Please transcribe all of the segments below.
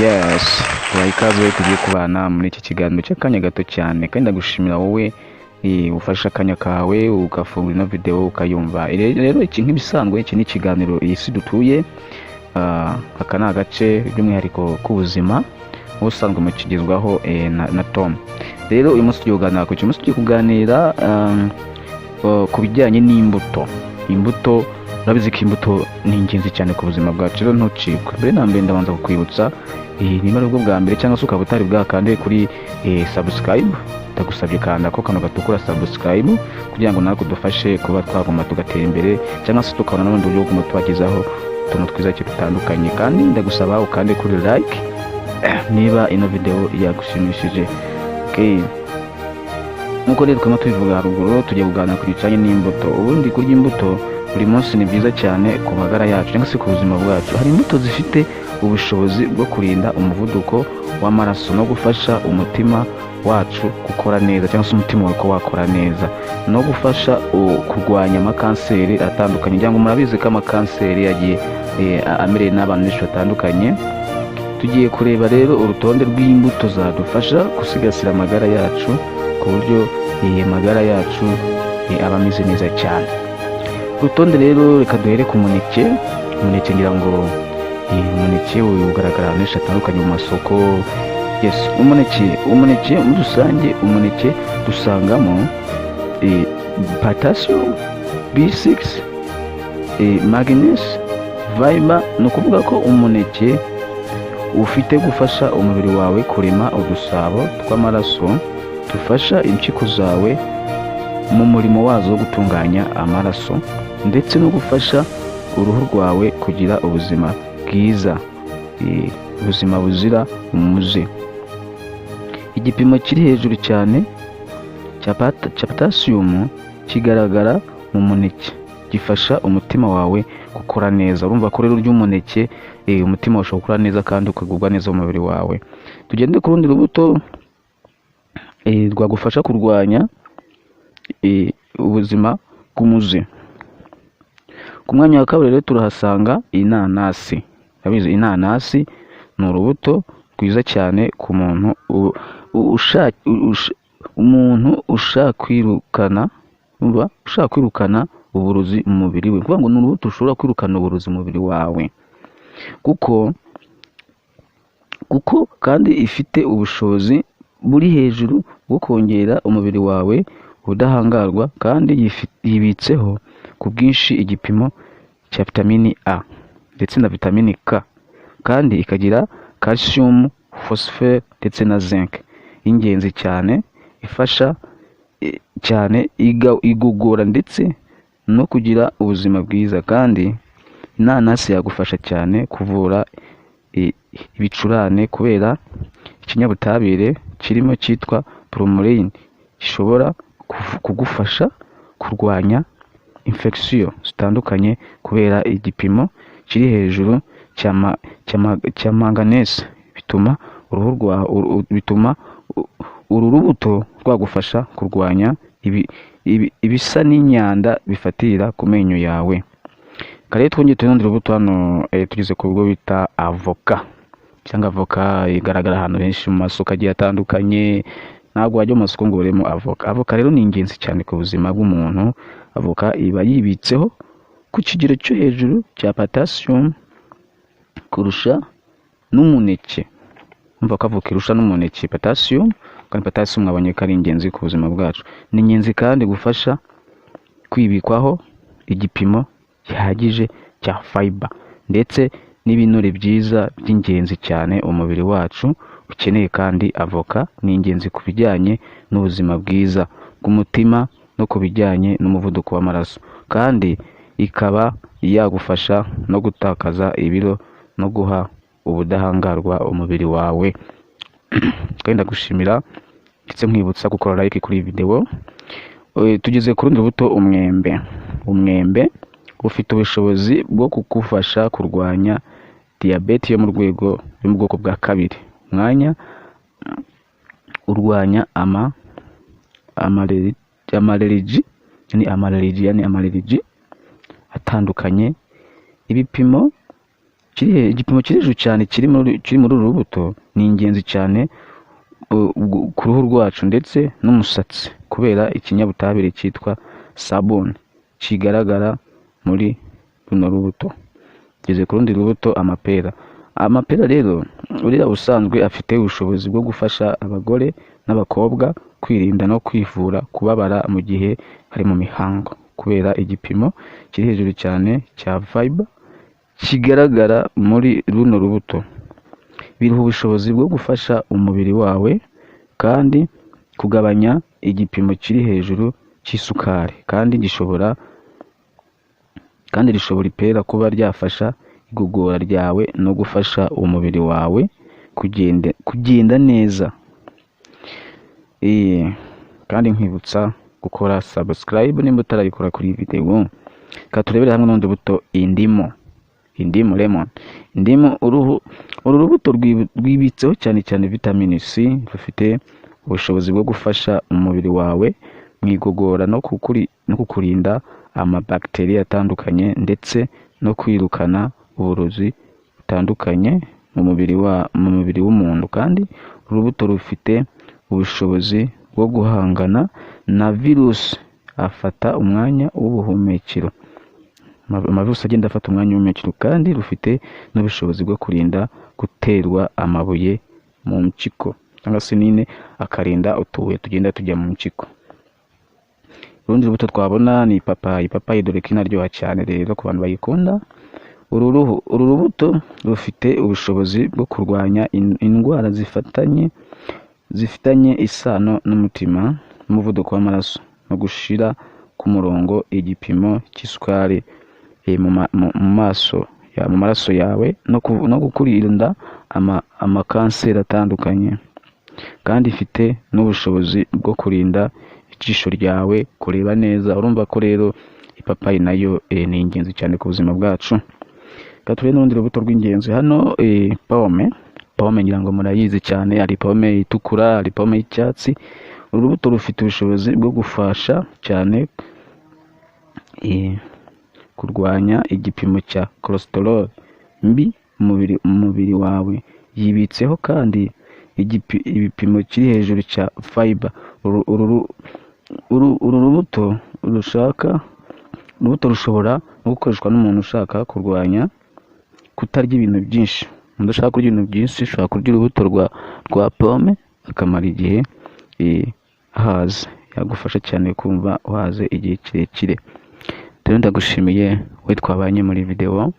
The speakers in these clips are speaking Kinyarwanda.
Yes, tubaha ikaze, tugiye kubana muri iki kiganiro cy'akanya gato cyane, kandi ndagushimira wowe ufashe akanya kawe ugafungura ino video ukayumva. Rero iki, nk'ibisanzwe, iki ni ikiganiro Iyi Si Dutuye. Aka ni agace by'umwihariko k'ubuzima ubusanzwe mukigezwaho na Tom. Rero uyu munsi tugiye kuganira ku munsi tugiye kuganira ku bijyanye n'imbuto. Imbuto, urabizi ko imbuto ni ingenzi cyane ku buzima bwacu. Rero ntucikwe. Mbere na mbere ndabanza kukwibutsa, niba ari ubwo bwa mbere cyangwa se ukaba utari bwakande kuri subscribe, ndagusabye kanda ko kano gatukura subscribe, kugira ngo natwe udufashe kuba twaguma tugatera imbere, cyangwa se tukabona n'ubundi buryo bwo kuguma tubagezaho utuntu twiza cyane dutandukanye. Kandi ndagusaba ukande kuri like niba ino video yagushimishije. Okay. Nk'uko rero twama tubivuga haruguru, tugiye kuganira ku bijyanye n'imbuto. Ubundi kurya imbuto buri munsi ni byiza cyane ku magara yacu cyangwa se ku buzima bwacu. Hari imbuto zifite ubushobozi bwo kurinda umuvuduko w'amaraso no gufasha umutima wacu gukora neza, cyangwa se umutima wawe ko wakora neza, no gufasha kurwanya amakanseri atandukanye. Cyangwa murabizi ko amakanseri yagiye amereye n'abantu benshi batandukanye. Tugiye kureba rero urutonde rw'imbuto zadufasha gusigasira amagara yacu, ku buryo amagara yacu aba ameze neza cyane. Urutonde rero, reka duhere ku muneke. Umuneke, ngira ngo umuneke ugaragara ahantu henshi hatandukanye mu masoko. Yes, umuneke muri rusange, umuneke dusangamo potassium, B6, manganese, fiber. Ni ukuvuga ko umuneke ufite gufasha umubiri wawe kurema udusabo tw'amaraso dufasha impyiko zawe mu murimo wazo wo gutunganya amaraso, ndetse no gufasha uruhu rwawe kugira ubuzima bwiza, ubuzima buzira umuze. Igipimo kiri hejuru cyane cya potassium kigaragara mu muneke gifasha umutima wawe gukora neza. Urumva ko rero urya umuneke, umutima wawe ushobora gukora neza kandi ukagubwa neza mu mubiri wawe. Tugende ku rundi rubuto rwagufasha kurwanya ubuzima bw'umuze. Ku mwanya wa kabiri rero turahasanga inanasi. Urabizi, inanasi ni urubuto rwiza cyane ku muntu umuntu ushaka kwirukana, umva, ushaka kwirukana uburozi mu mubiri we. Ni ukuvuga ngo ni urubuto ushobora kwirukana uburozi mu mubiri wawe, kuko kandi ifite ubushobozi buri hejuru bwo kongera umubiri wawe ubudahangarwa, kandi yibitseho ku bwinshi igipimo cya vitamini A ndetse na vitamini K, kandi ikagira calcium, phosphore ndetse na zinc y'ingenzi cyane, ifasha cyane igogora ndetse no kugira ubuzima bwiza. Kandi inanasi yagufasha cyane kuvura ibicurane, kubera ikinyabutabire kirimo cyitwa bromelain gishobora kugufasha kurwanya infection zitandukanye, kubera igipimo kiri hejuru cya manganese bituma uruhu rwawe bituma uru rubuto rwagufasha kurwanya ibisa n'imyanda bifatira ku menyo yawe. Kare twongeye turundi rubuto hano, tugeze ku rwo bita avoka, cyangwa avoka igaragara ahantu henshi mu masoko agiye atandukanye. Ntabwo wajya mu masoko ngo uburemo avoka. Avoka rero ni ingenzi cyane ku buzima bw'umuntu. Avoka iba yibitseho ku kigero cyo hejuru cya potassium kurusha n'umuneke. Umva ko avoka irusha n'umuneke potassium, kandi potassium mwabonye ko ari ingenzi ku buzima bwacu. Ni ingenzi kandi gufasha kwibikwaho igipimo gihagije cya fiber ndetse n'ibinure byiza by'ingenzi cyane umubiri wacu ukeneye. Kandi avoka ni ingenzi ku bijyanye n'ubuzima bwiza bw'umutima no ku bijyanye n'umuvuduko w'amaraso, kandi ikaba yagufasha no gutakaza ibiro no guha ubudahangarwa umubiri wawe. Kandi ndagushimira ndetse nkwibutsa gukora like kuri iyi video. Tugeze ku rundi rubuto, umwembe. Umwembe ufite ubushobozi bwo kugufasha kurwanya diyabete yo mu rwego yo mu bwoko bwa kabiri. Umwanya urwanya ama allergy, ni ama allergy atandukanye. Ibipimo Igipimo kiri hejuru cyane kiri muri uru rubuto ni ingenzi cyane ku ruhu rwacu ndetse n'umusatsi, kubera ikinyabutabire cyitwa sabone kigaragara muri runo rubuto. Tugeze ku rundi rubuto, amapera. Amapera rero uriya ubusanzwe afite ubushobozi bwo gufasha abagore n'abakobwa kwirinda no kwivura kubabara mu gihe bari mu mihango, kubera igipimo kiri hejuru cyane cya fiber kigaragara muri runo rubuto. Biruha ubushobozi bwo gufasha umubiri wawe kandi kugabanya igipimo kiri hejuru cy'isukari, kandi rishobora ipera kuba ryafasha igogora ryawe no gufasha umubiri wawe kugenda neza. Kandi nkwibutsa gukora subscribe nimba utarayikora kuri iyi video. Reka turebere hamwe n'urundi rubuto, indimu. Indimu, lemon, indimu. Uru rubuto rwibitseho cyane cyane vitamini C. Rufite ubushobozi bwo gufasha umubiri wawe mu igogora no kukurinda amabakiteri atandukanye, ndetse no kwirukana uburozi butandukanye mu mubiri w'umuntu. Kandi uru rubuto rufite ubushobozi bwo guhangana na virusi afata umwanya w'ubuhumekero, amavirusi agenda afata umwanya w'ubuhumekero. Kandi rufite n'ubushobozi bwo kurinda guterwa amabuye mu mpyiko, cyangwa se nyine akarinda utubuye tugenda tujya mu mpyiko. Urundi rubuto twabona ni ipapayi. Ipapayi dore ko inaryoha cyane rero ku bantu bayikunda. Uru rubuto rufite ubushobozi bwo kurwanya indwara zifitanye isano n'umutima n'umuvuduko w'amaraso, no gushira ku murongo igipimo cy'isukari mu maraso yawe, no kukurinda amakanseri atandukanye. Kandi ifite n'ubushobozi bwo kurinda ijisho ryawe kureba neza. Urumva ko rero ipapayi nayo ni ingenzi cyane ku buzima bwacu. Reka turebe n'urundi rubuto rw'ingenzi hano, pome. Pome ngira ngo murayizi cyane. Hari pome itukura, hari pome y'icyatsi. Uru rubuto rufite ubushobozi bwo gufasha cyane kurwanya igipimo cya cholesterol mbi mu mubiri wawe. Yibitseho kandi ibipimo kiri hejuru cya fiber. Uru rubuto rushobora no gukoreshwa n'umuntu ushaka kurwanya kutarya ibintu byinshi. Umuntu udashaka kurya ibintu byinshi ashobora kurya urubuto rwa pome akamara igihe ahaze. Yagufasha cyane kumva uhaze igihe kirekire. Rero ndagushimiye wowe twabanye muri video.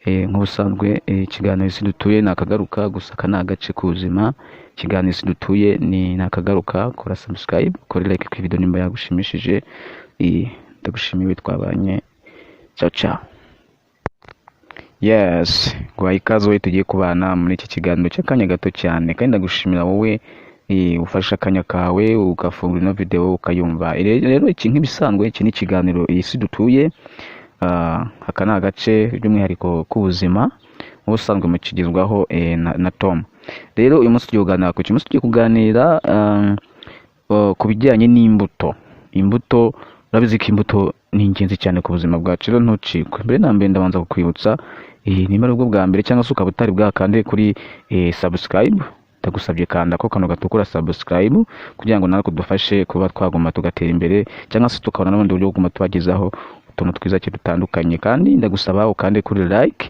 Nk'ubusanzwe, ikiganiro Isi Dutuye ni akagaruka. Gusa aka ni agace k'ubuzima. Ikiganiro Isi Dutuye ni akagaruka. Kora subscribe, kora like ku video nimba yagushimishije. Ndagushimiye wowe twabanye. Ciao ciao. Yes, guhaye ikaze wowe tugiye kubana muri iki kiganiro cy'akanya gato cyane. Kandi ndagushimira wowe ufashe akanya kawe ugafungura ino video ukayumva. Rero iki, nk'ibisanzwe, iki ni ikiganiro Iyi Si Dutuye. Aka ni agace by'umwihariko k'ubuzima, ubusanzwe mukigezwaho na Tom. Rero uyu munsi tugiye kuganira ku ki? Umunsi tugiye kuganira ku bijyanye n'imbuto. Imbuto, urabizi ko imbuto ni ingenzi cyane ku buzima bwacu. Rero ntucikwe. Mbere na mbere ndabanza kukwibutsa, niba ari ubwo bwa mbere cyangwa se ukaba utari bwakande kuri subscribe, ndagusabye kanda ko kano gatukura, subscribe, kugira ngo natwe udufashe kuba twaguma tugatera imbere, cyangwa se tukabona n'ubundi buryo bwo kuguma tubagezaho utuntu twiza cyane dutandukanye. Kandi ndagusaba ukande kuri like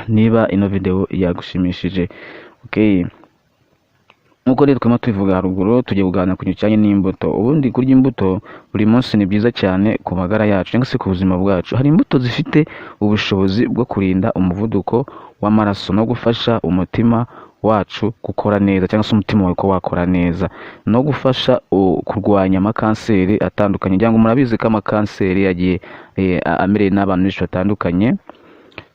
niba ino video yagushimishije. Okay, nk'uko rero twema tubivuga haruguru, tugiye kuganira ku kintu kijyanye n'imbuto. Ubundi kurya imbuto buri munsi ni byiza cyane ku magara yacu cyangwa se ku buzima bwacu. Hari imbuto zifite ubushobozi bwo kurinda umuvuduko w'amaraso no gufasha umutima wacu gukora neza, cyangwa se umutima wawe ko wakora neza, no gufasha kurwanya amakanseri atandukanye. Ngira ngo murabizi ko amakanseri yagiye amereye n'abantu benshi batandukanye.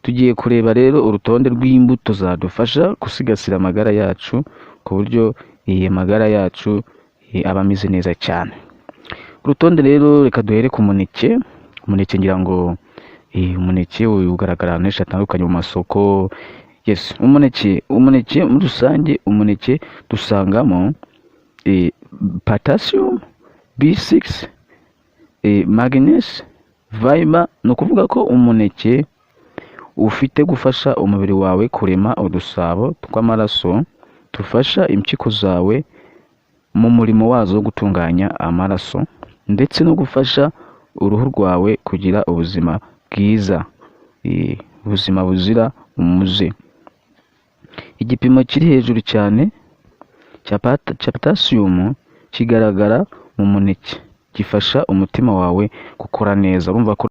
Tugiye kureba rero urutonde rw'imbuto zadufasha gusigasira amagara yacu, ku buryo iyi magara yacu aba ameze neza cyane. Urutonde rero, reka duhere ku muneke. Umuneke, ngira ngo umuneke ugaragara ahantu henshi hatandukanye mu masoko. Yes, umuneke muri rusange, umuneke dusangamo potassium, B6, magnesium, fiber. Ni ukuvuga ko umuneke Ufite gufasha umubiri wawe kurema udusabo tw'amaraso dufasha impyiko zawe mu murimo wazo wo gutunganya amaraso, ndetse no gufasha uruhu rwawe kugira ubuzima bwiza, ubuzima buzira umuze. Igipimo kiri hejuru cyane cya potasiyumu kigaragara mu muneke gifasha umutima wawe gukora neza. Urumva ko